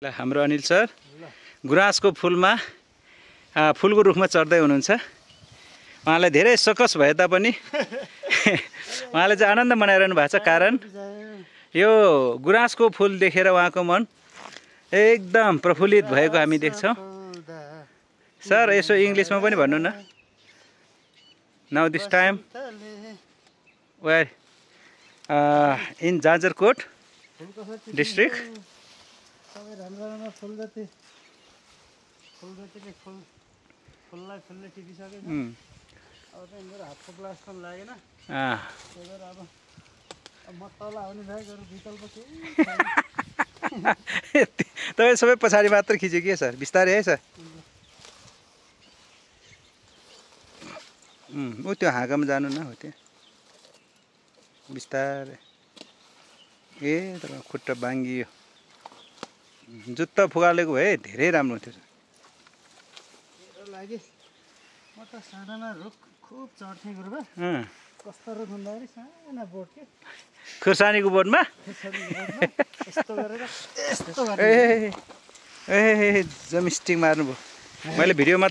हाम्रो अनिल सर गुराँसको फुलको रुखमा चढ्दै हुनुहुन्छ। उहाँलाई धेरै सकस भए तापनि उहाँले चाहिँ आनन्द मनाइरहनु भएको छ। कारण यो गुराँसको फुल देखेर उहाँको मन एकदम प्रफुल्लित भएको हामी देख्छौँ। सर यसो इङ्ग्लिसमा पनि भन्नु न। Now this time where in Jajarkot district. तपाईँ सबै पछाडि मात्र खिच्यो के सर? बिस्तारै है सर। ऊ त्यो हाँगामा जानु न हो त्यहाँ बिस्तारै। ए तपाईँ खुट्टा बाङ्गियो। जुत्ता फुगालेको भए धेरै राम्रो हुन्थ्यो। म त सानामा रुख खुब चढ्थेँ गुरुबा। कस्तो रुख भन्दाखेरि साना बोट के खुर्सानीको बोटमा यस्तो गरेर यस्तो ए जम स्टिक मार्नुभयो। मैले भिडियोमा